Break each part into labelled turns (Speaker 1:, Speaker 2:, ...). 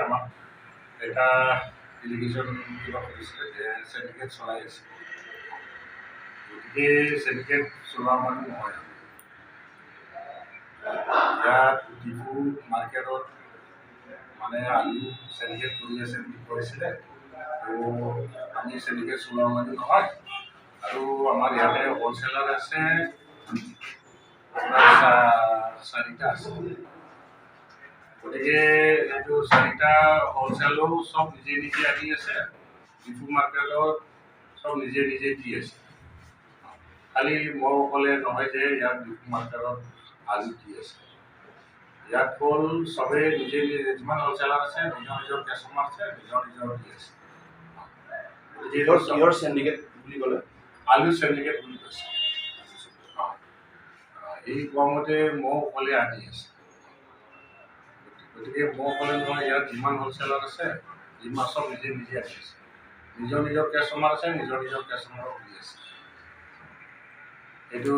Speaker 1: আমাক এটা এলিগেশ্যন কিবা কৰিছিলে যে চেণ্ডিকেট চলাই আছে। গতিকে চেণ্ডিকেট চলোৱা মানুহ নহয়। ইয়াত ডিফু মাৰ্কেটত মানে আলু চেণ্ডিকেট কৰি আছে বুলি কৈছিলে। তো আমি চেণ্ডিকেট চলোৱা মানুহ নহয়। আৰু আমাৰ ইয়াতে হ'লচেলাৰ আছে, আপোনাৰ চাৰিটা আছে। গতিকে এইটো চাৰিটা হ'লচেলো চব নিজে নিজে আনি আছে, ডিফু মাৰ্কেটত চব নিজে নিজে দি আছে। খালি মই অকলে নহয় যে ইয়াত ডিফু মাৰ্কেটত আলু দি আছে। ইয়াত হ'ল চবেই নিজে নিজে, যিমান হ'লচেলাৰ আছে, নিজৰ নিজৰ কাষ্টমাৰ আছে, নিজৰ নিজৰ দি আছে। গতিকে
Speaker 2: কিহৰ চেণ্ডিকেট বুলি ক'লে?
Speaker 1: আলু চেণ্ডিকেট বুলি কৈছে। এই কোৱা মতে মই অকলে আনি আছে। গতিকে মই অকলে নহয়, ইয়াত যিমান হ'লচেলাৰ আছে, যিমান চব নিজে নিজে আনি আছে। নিজৰ নিজৰ কাষ্টমাৰ আছে, নিজৰ নিজৰ কাষ্টমাৰক দি আছে। এইটো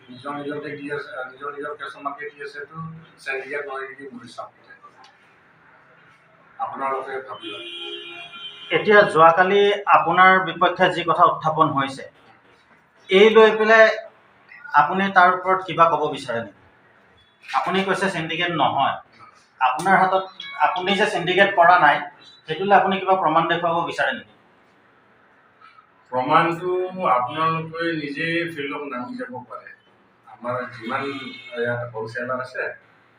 Speaker 1: নিজৰ নিজকে দি আছে, নিজৰ নিজৰ কাষ্টমাৰকে দি আছে। এইটো চেণ্ডিকেট নহয় নেকি মোৰ হিচাপতে, আপোনালোকে ভাবি লওক।
Speaker 3: এতিয়া যোৱাকালি আপোনাৰ বিপক্ষে যি কথা উত্থাপন হৈছে, এই লৈ পেলাই আপুনি তাৰ ওপৰত কিবা ক'ব বিচাৰে নেকি? আপুনি কৈছে চিণ্ডিকেট নহয়, আপোনাৰ হাতত আপুনি যে চিণ্ডিকেট কৰা নাই, সেইটোলৈ আপুনি কিবা প্ৰমাণ দেখুৱাব বিচাৰে নেকি?
Speaker 1: প্ৰমাণটো আপোনালোকে নিজে ফিল্ডত নামি যাব পাৰে। আমাৰ যিমান ইয়াত হ'লচেলাৰ আছে,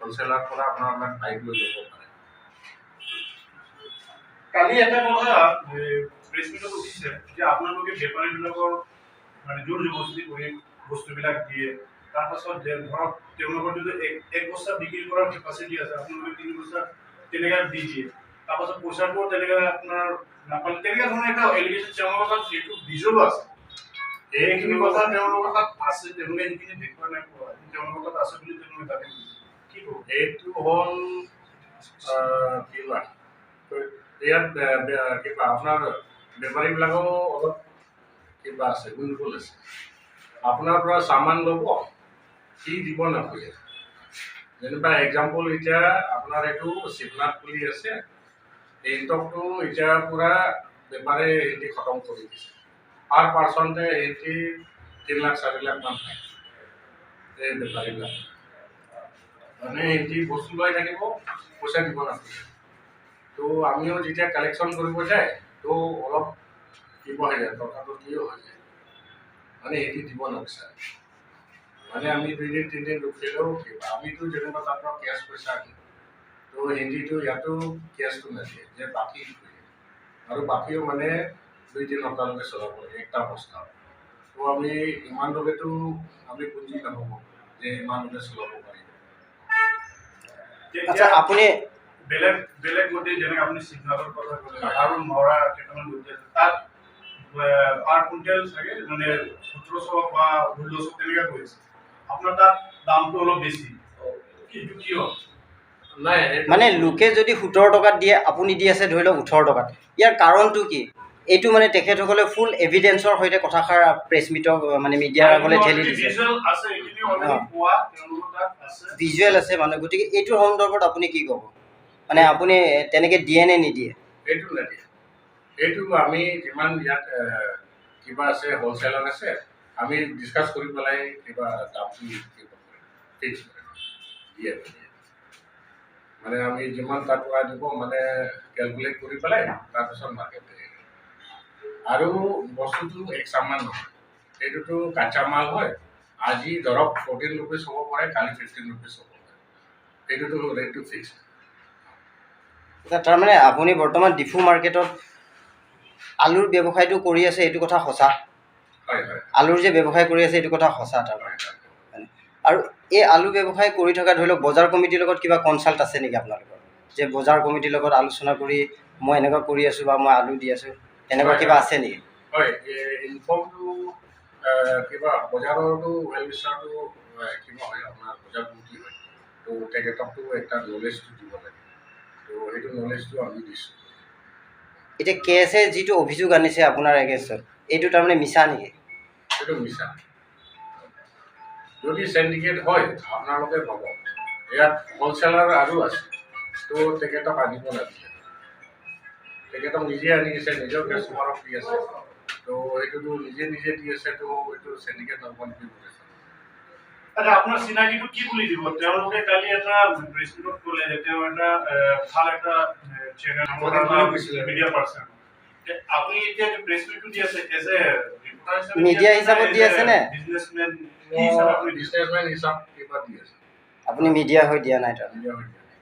Speaker 1: হ'লচেলাৰ পৰা আপোনালোকে বাইক লৈ যাব পাৰে।
Speaker 4: কালি এটা কথা প্ৰেছ মিটত উঠিছে যে আপোনালোকে বেপাৰীবিলাকৰ মানে জোৰ জবৰদস্তি কৰি বস্তুবিলাক দিয়ে। তাৰপাছত যে ধৰক তেওঁলোকৰ যদি এক বস্তা বিক্ৰী কৰাৰ কেপাচিটি আছে, আপোনালোকে 3 বস্তা তেনেকৈ দি দিয়ে। তাৰপাছত পইচাটোও তেনেকৈ আপোনাৰ নাপালে, তেনেকুৱা ধৰণৰ এটা এলিগেশ্যন তেওঁলোকৰ তাত সেইটো ভিজুৱেলো আছে। এইখিনি কথা তেওঁলোকৰ তাত আছে, তেওঁলোকে সেইখিনি দেখুওৱা নাই পোৱা, তেওঁলোকৰ তাত আছে বুলি তেওঁলোকে দাবী কৰিছে। কি ক'ব?
Speaker 1: এইটো হ'ল কিবা ইয়াত কিবা আপোনাৰ বেপাৰীবিলাকো অলপ কিবা আছে, গুণগুণ আছে। আপোনাৰ পৰা চামান ল'ব, সি দিব নোখোজে। যেনিবা এক্সাম্পল, এতিয়া আপোনাৰ এইটো শিৱনাথ বুলি আছে, সিহঁতকতো এতিয়া পূৰা বেপাৰে সিহঁতি খতম কৰি দিছে। পাৰ পাৰ্চনতে সিহঁতি 3 লাখ 4 লাখমান পায় এই বেপাৰীবিলাক। মানে সিহঁতি বস্তু লৈ থাকিব, পইচা দিব নোখোজে। তো আমিও যেতিয়া কালেকশ্যন কৰিব যায়, তো অলপ কিবা হৈ যায়, তৰ্কাতৰ্কিও হৈ যায়। মানে সিহঁতি দিব নিবিচাৰে। মানে আমি 2 দিন 3 দিন ৰখিলেও কিবা, আমিতো যেনিবা তাৰ পৰা কেছ পইচা আনো, তো সিহঁতিতো ইয়াতো কেছটো নিদিয়ে যে বাকী খোজে। আৰু বাকীও মানে 2-3 সপ্তাহলৈকে চলাব লাগে একটা বস্তা। তো আমি ইমানলৈকেতো আমি পুঁজি নহ'ব যে ইমানলৈকে চলাব পাৰিব।
Speaker 3: আচ্ছা, আপুনি
Speaker 4: বেলেগ বেলেগ নদী, যেনেকে আপুনি শিৱনাথৰ কথা ক'লে আৰু নৰা কেইটামান নদী আছে, তাত পাৰ কুইণ্টেল চাগে মানে 1700 বা 1600 তেনেকুৱা গৈ আছে। আপোনাৰ তাত দামটো অলপ বেছি, এইটো কিয়?
Speaker 1: নাই, সেইটো
Speaker 5: মানে লোকে যদি 17 টকাত দিয়ে, আপুনি দি আছে ধৰি লওক 18 টকাত, ইয়াৰ কাৰণটো কি? এইটো মানে তেখেতসকলে ফুল এভিডেঞ্চৰ সৈতে কথাষাৰ প্ৰেছ মিটক মানে মিডিয়াৰ আগলৈ ঠেলি দিছে।
Speaker 4: ভিজুৱেল আছে, এইখিনি অলৰেডি পোৱা তেওঁলোকৰ তাত আছে।
Speaker 5: ভিজুৱেল আছে মানে। গতিকে এইটোৰ সন্দৰ্ভত আপুনি কি ক'ব? মানে আপুনি তেনেকৈ দিয়ে নে নিদিয়ে?
Speaker 1: এইটো নিদিয়ে। এইটো আমি যিমান ইয়াত কিবা আছে, হ'লচেলাৰ আছে, আমি ডিছকাছ কৰি পেলাই কিবা দামটো কিবা ফিক্স কৰে দিয়ে। মানে আমি যিমান তাত পৰা দিব, মানে কেলকুলেট কৰি পেলাই তাৰপিছত মাৰ্কেট। আৰু বস্তুটো এক চামান নহয়, এইটোতো কাঁচা মাল হয়। আজি ধৰক 14 ৰুপিজ হ'ব পাৰে, কালি 15 ৰুপিজ হ'ব পাৰে। এইটোতো ৰেটটো ফিক্স।
Speaker 5: তাৰমানে আপুনি বৰ্তমান ডিফু মাৰ্কেটত আলুৰ ব্যৱসায়টো কৰি আছে, এইটো কথা সঁচা?
Speaker 1: হয়।
Speaker 5: আলুৰ যে ব্যৱসায় কৰি আছে, এইটো কথা সঁচা তাৰমানে?
Speaker 1: হয়।
Speaker 5: আৰু এই আলু ব্যৱসায় কৰি থকা, ধৰি লওক বজাৰ কমিটিৰ লগত কিবা কনচাল্ট আছে নেকি আপোনালোকৰ, যে বজাৰ কমিটিৰ লগত আলোচনা কৰি মই এনেকুৱা কৰি আছোঁ বা মই আলু দি আছোঁ, তেনেকুৱা কিবা আছে নেকি?
Speaker 1: হয়, ইনফৰ্মটো কিবা বজাৰৰটো ৱেল উইচাৰটো কিবা হয়, আপোনাৰ বজাৰ কমিটি হয়। তো তেখেতকতো এটা নলেজটো দিব লাগে। তো সেইটো নলেজটো আমি দিছোঁ।
Speaker 5: এতিয়া কেছে যিটো অভিযোগ আনিছে আপোনাৰ এগেইনষ্টত, এইটো তাৰমানে মিছা নেকি?
Speaker 1: সেইটো মিছা। যদি চেণ্ডিকেট হয়, আপোনালোকে ভাবক, ইয়াত হ'লচেলাৰ আৰু আছে। তো তেখেতক আনিব লাগিছিলে। তেখেতক নিজে আনি আছে, নিজৰ কাষ্টমাৰক দি আছে। তো সেইটোতো নিজে নিজে দি আছে, তো এইটো চেণ্ডিকেট নহ'ব নেকি বুলি।
Speaker 4: আচ্ছা, আপোনাৰ চিনাকিটো কি বুলি দিব? তেওঁলোকে কালি এটা প্ৰেছ মিটত ক'লে যে তেওঁ এটা ভাল এটা চেনেল, মিডিয়া পাৰ্চন। আপুনি এতিয়া যে প্ৰেছ মিটটো দি আছে, এজ এ ৰিপৰ্টাৰ হিচাপে?
Speaker 5: Media হিচাপত দি আছে নে?
Speaker 4: বিজনেছমেন কি হিচাপে আপুনি দিছে?
Speaker 1: বিজনেছমেন হিচাপ কিবা দি আছে।
Speaker 5: আপুনি মিডিয়া হৈ দিয়া নাই তাৰমানে?
Speaker 1: মিডিয়া হৈ দিয়া নাই।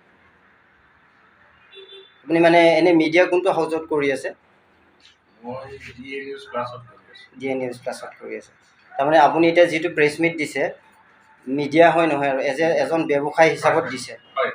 Speaker 5: আপুনি মানে এনেই মিডিয়া কোনটো হাউচত কৰি আছে?
Speaker 1: মই ডি এ নিউজ প্লাছত কৰি আছোঁ।
Speaker 5: ডি এ নিউজ প্লাছত কৰি আছে। তাৰমানে আপুনি এতিয়া যিটো প্ৰেছ মিট দিছে, মিডিয়া হৈ নহয় আৰু এজ এ এজন ব্যৱসায়ী হিচাপত দিছে?
Speaker 1: হয়।